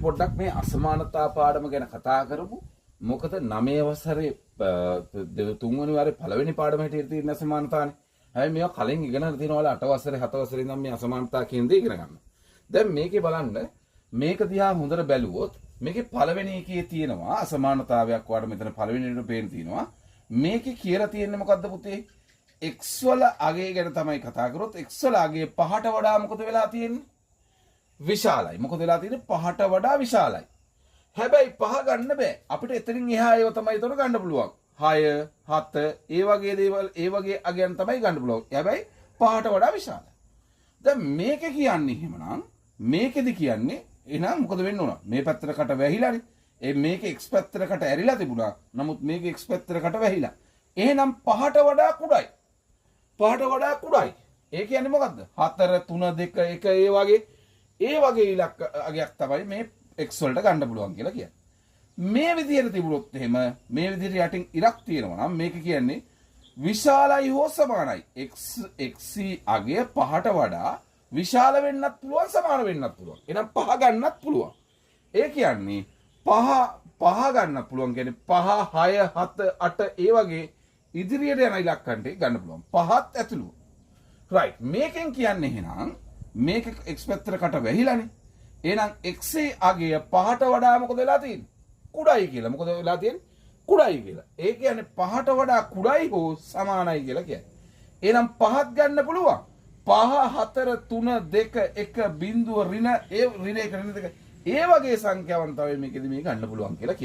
පොඩ්ඩක් මේ අසමානතා පාඩම ගැන කතා කරමු. මොකද 9 වසරේ තුන්වෙනි වාරේ පළවෙනි පාඩම හැටියට තියෙන අසමානතානේ. හැබැයි මේවා කලින් ඉගෙන ගන්න තියෙනවා ඔයාලා 8 වසරේ 7 වසරේ ඉඳන් මේ අසමානතා කියන දේ ඉගෙන ගන්න. දැන් මේකේ බලන්න, මේක දිහා හොඳට බැලුවොත් මේකේ පළවෙනි එකේ තියෙනවා අසමානතාවයක්. ඔයාලට මෙතන පළවෙනි එකට පේන තියෙනවා. මේකේ කියලා තියෙන්නේ මොකද්ද පුතේ? X වල අගය ගැන තමයි කතා කරොත්, x වල අගය පහට වඩා මොකද වෙලා තියෙන්නේ? විශාලයි. මොකද වෙලා තියෙන්නේ? පහට වඩා විශාලයි. හැබැයි පහ ගන්න බෑ. අපිට එතනින් එහා ඒවා තමයි එතන ගන්න පුළුවන්. 6, 7 ඒ වගේ දේවල්, ඒ වගේ අගයන් තමයි ගන්න පුළුවන්. හැබැයි පහට වඩා විශාලයි. දැන් මේක කියන්නේ එහෙමනම් මේකෙදි කියන්නේ එහෙනම් මොකද වෙන්න ඕන? මේ පැත්තට කට වැහිලානේ. ඒ මේක x පැත්තට කට ඇරිලා තිබුණා. නමුත් මේක x පැත්තට කට වැහිලා. එහෙනම් පහට වඩා කුඩයි. පහට වඩා කුඩයි. ඒ කියන්නේ මොකද්ද? 4, 3, 2, 1 ඒ වගේ ඉලක්ක අගයක් තමයි මේ x වලට ගන්න පුළුවන් කියලා කියන්නේ. මේ විදිහට තිබුණොත් එහෙම, මේ විදිහට යටින් ඉරක් තියෙනවා නම් මේක කියන්නේ විශාලයි හෝ සමානයි. X x අගය පහට වඩා විශාල වෙන්නත් පුළුවන්, සමාන වෙන්නත් පුළුවන්. එහෙනම් පහ ගන්නත් පුළුවන්. ඒ කියන්නේ පහ පහ ගන්න පුළුවන් කියන්නේ පහ, හය, හත, අට ඒ වගේ ඉදිරියට යන ඉලක්කන්ට ගන්න පුළුවන්. පහත් ඇතුළුව. රයිට්, මේකෙන් කියන්නේ එහෙනම් මේක x පැත්තට කට වැහිලානේ. එහෙනම් x අගය පහට වඩා මොකද වෙලා තියෙන්නේ? කුඩයි කියලා. මොකද වෙලා තියෙන්නේ? කුඩයි කියලා. ඒ කියන්නේ පහට වඩා කුඩයි හෝ සමානයි කියලා කියන්නේ. එහෙනම් පහත් ගන්න පුළුවන්. පහ, හතර, තුන, දෙක, එක, බිංදුව, ඍණ, ඒ ඍණ එක, ඍණ දෙක, ඒ වගේ සංඛ්‍යාවන් තමයි මේකෙදි මේ ගන්න පුළුවන් කියලා කියන්නේ.